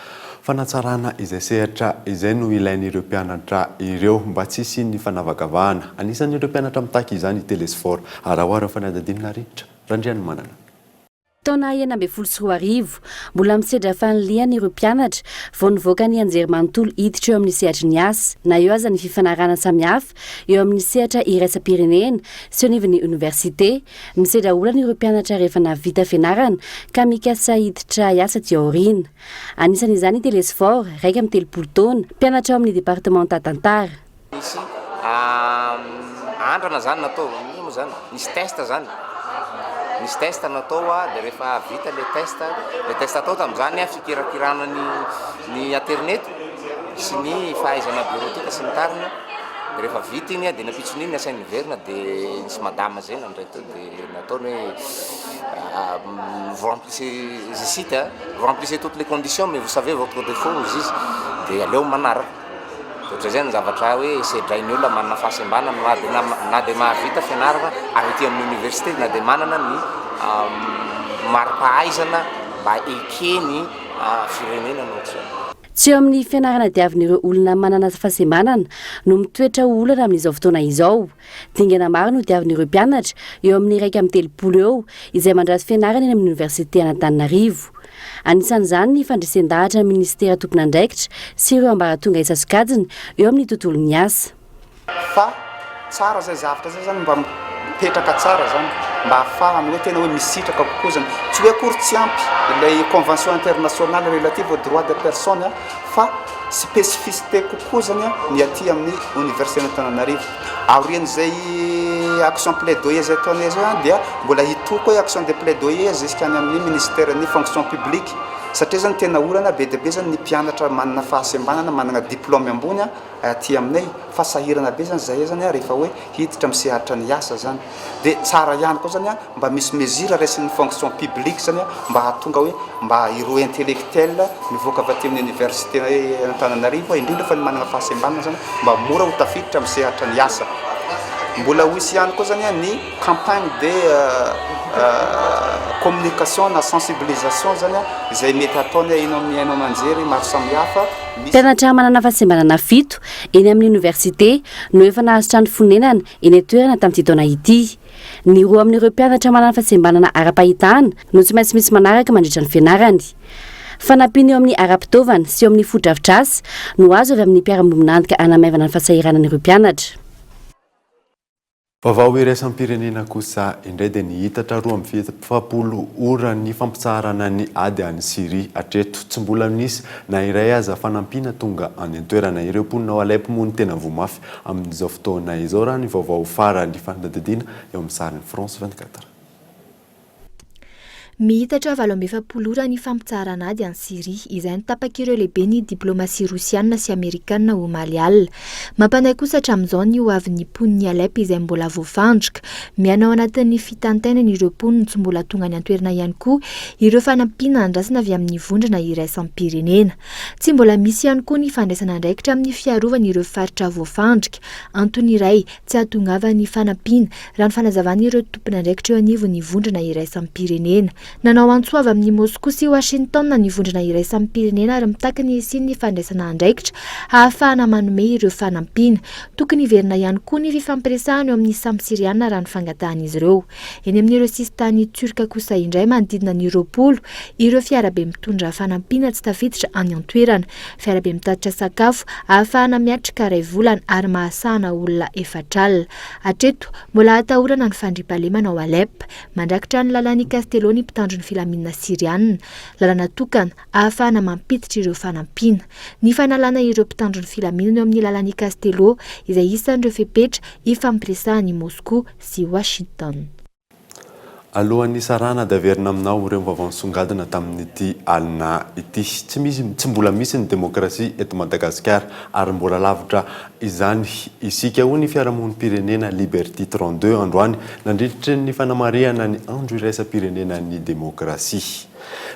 Fanatsarana izay sehatra izay no ilain'ireo mpianatra ireo mba tsy hisian'ny fanavakavahana. Anisan'ireo mpianatra mitaky izany i Telesphore. Araho ary ny fanadihadiana Narindra Randrianomanana. Taona 2016, mbola misedra fanilihana ireo mpianatra vao nivoaka ny anjerimanontolo hiditra eo amin'ny sehatry ny asa. Na eo aza ny fifanarahana samihafa eo amin'ny sehatra iraisam-pirenena sy eo anivon'ny oniversite, misedra olana ireo mpianatra rehefa nahavita fianarana ka mikasa hiditra hiasa aty aoriana. Anisan'izany i Telesphore, 31 taona, mpianatra ao amin'ny departemanta tantara. Nisy andrana zany natao, inona moa zany, nisy test zany, nisy test natao dia rehefa vita le test, le test atao tamin'izany fikirakirana ny ny aterineto sy ny fahaizana bureautique sy ny tariny, dia rehefa vita iny dia ny ampitson'iny nasainy niverina dia nisy madama zay nandray teo dia nataony hoe vous remplissez, je cite hein, vous remplissez toutes les conditions mais vous savez votre défaut hozy izy dia aleo manaraka. Dia ohatr'izay ny zavatra hoe sedrain'ny olona manana fahasembanana na dia na dia mahavita fianarana avy aty amin'ny université na dia manana ny mari-pahaizana mba ekeny firenena no ohatr'izay. Tsy eo amin'ny fianarana diavin'ireo olona manana fahasembanana no mitoetra ho olana amin'izao fotoana izao. Dingana maro no diavin'ireo mpianatra, eo amin'ny 31 eo, izay mandrato fianarana eny amin'ny oniversite an'Antananarivo. Anisan'izany ny fandresen-dahatra ny minisitera tompon'andraikitra sy ireo ambaratonga isan-sokajiny eo amin'ny tontolon'ny asa. Fa tsara zay zavatra zay zany mba mipetraka tsara zany mba ahafahana hoe tena hoe misitraka kokoa zany. Tsy hoe akory tsy ampy ilay convention internationale relative aux droits des personnes fa spécificité kokoa zany ny aty amin'ny université an'Antananarivo. Aorian'izay action plaidoyer izay ataonay izay dia mbola hitohy koa action de plaidoyer jusqu'any amin'ny ministère ny fonction publique satria zany tena olana be dia be zany ny mpianatra manana fahasembanana manana diplôme ambony aty aminay fa sahirana be zany zahay zany rehefa hoe hiditra amin'ny sehatra ny asa zany dia tsara ihany koa zany mba misy mesure raisin'ny fonction publique zany mba hahatonga hoe mba ireo intellectuel mivoaka avy aty amin'ny université Antananarivo indrindra fa ny manana fahasembanana zany mba mora ho tafiditra amin'ny sehatra ny asa. Mbola ho hisy ihany koa zany ny campagne de communication na sensibilisation zany izay mety hataony eny amin'ny haino aman-jery maro samihafa. Misy. Mpianatra manana fahasembanana fito eny amin'ny oniversite no efa nahazo trano fonenana eny an-toerana tamin'ity taona ity. Ny roa amin'ireo mpianatra manana fahasembanana ara-pahitana no tsy maintsy misy manaraka mandritra ny fianarany. Fanampiana eo amin'ny ara-pitaovana sy eo amin'ny fotodrafitrasa no azo avy amin'ny mpiara-miombon'antoka hanamaivana ny fahasahiranan'ireo mpianatra. Vaovao iraisam-pirenena kosa indray dia nihitatra 42 ora ny fampitsaharana ny ady any Syria hatreto. Tsy mbola nisy na iray aza fanampiana tonga any an-toerana. Ireo mponina ao Alep moa no tena voa mafy amin'izao fotoana izao raha ny vaovao farany fanadihadiana eo amin'ny sarin'ny France 24. Miitatra 48 ora ny fampitsaharana ady any Syria, izay notapak'ireo lehiben'ny diplaomasia rosiana sy amerikana omaly alina. Mampanahy kosa hatramin'izao ny ho avin'ny mponin'i Alep izay mbola voafandrika. Miaina ao anatin'ny fitaintainana ireo mponina tsy mbola tonga any an-toerana ihany koa ireo fanampiana andrasana avy amin'ny vondrona iraisam-pirenena. Tsy mbola misy ihany koa ny fandraisana andraikitra amin'ny fiarovana ireo faritra voafandrika. Antony iray tsy hahatongavan'ny fanampiana, raha ny fanazavan'ireo tompon'andraikitra eo anivon'ny vondrona iraisam-pirenena. Nanao antso avo amin'i Moskoa sy Washington ny vondrona iraisam-pirenena ary mitaky ny hisian'ny fandraisana andraikitra hahafahana manome ireo fanampiana. Tokony hiverina ihany koa ny fifampiresahana eo amin'ny samy Syriana raha ny fangatahan'izy ireo. Eny amin'ireo sisintany Turc kosa indray manodidina ny 20 ireo fiarabe mitondra fanampiana tsy tafiditra any an-toerana. Fiarabe mitatitra sakafo ahafahana miatrika iray volana ary mahasahana olona efatr'alina. Hatreto, mbola atahorana ny fandriampahalemana ao Alep. Mandrakitra ny lalan'i Castello ny mpitandro ny filaminana Syriana. Lalana tokana ahafahana mampiditra ireo fanampiana. Ny fanalana ireo mpitandro ny filaminana eo amin'ny lalan'i Castello, izay isan'ireo fepetra ifampiresahan'i Moskoa sy Washington. Alohan'ny hisarahana dia averina aminao ireo vaovao nisongadina tamin'ity alina ity. Tsy misy, tsy mbola misy ny demokrasia eto Madagasikara ary mbola lavitra izany isika, hoy ny fiarahamonim-pirenena Liberty 32 androany nandritry ny fanamarihana ny andro iraisam-pirenenan'ny demokrasia.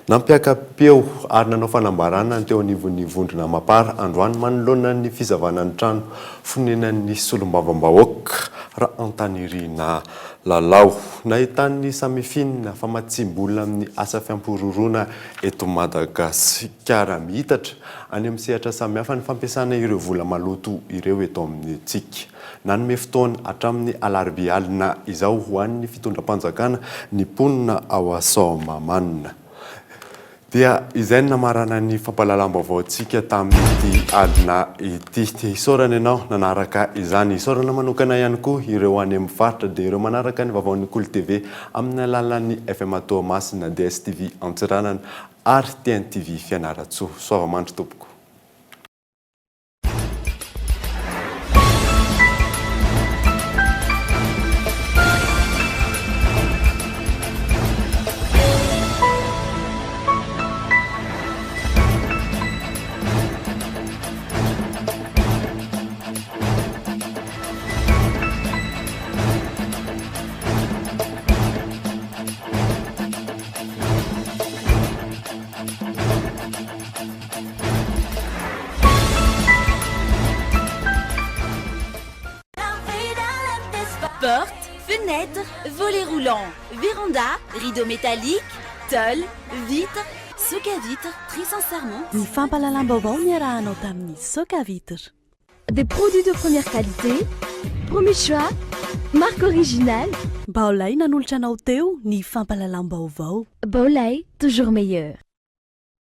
Nampiaka-peo ary nanao fanambarana ny teo anivon'ny vondrona Mapar androany manoloana ny fisavana ny trano fonenan'ny solombavambahoaka Rahantanirina Lalao. Nahitan'ny Samifin famatsiam-bola amin'ny asa fiampiroroana eto Madagasikara. Miitatra any amin'ny sehatra samihafa ny fampiasana ireo vola maloto ireo eto amintsika. Nanome fotoana hatramin'ny alarobia alina izao ho an'ny fitondram-panjakana ny mponina ao Soamahamanina. Dia izay no namarana ny fampahalalam-baovaontsika tamin'ity alina ity. Dia isaorana ianao nanaraka izany. Isaorana manokana ihany koa ireo any amin'ny faritra, dia ireo manaraka ny vaovaon'ny Kolo TV amin'ny alalan'ny FM Toamasina, DSTV Antsiranana ary TNTV Fianarantsoa. Soava-mandry tompoko. Porte, fenêtre, volet roulant, véranda, rideau métallique, tôle, vitre, soc à vitre, très sincèrement. Ny fampahalalam-baovao niarahanao tamin'ny Soc à vitre. Des produits de première qualité, premier choix, marque originale. Baolai nanolotra anao teo ny fampahalalam-baovao. Baolai, toujours meilleur.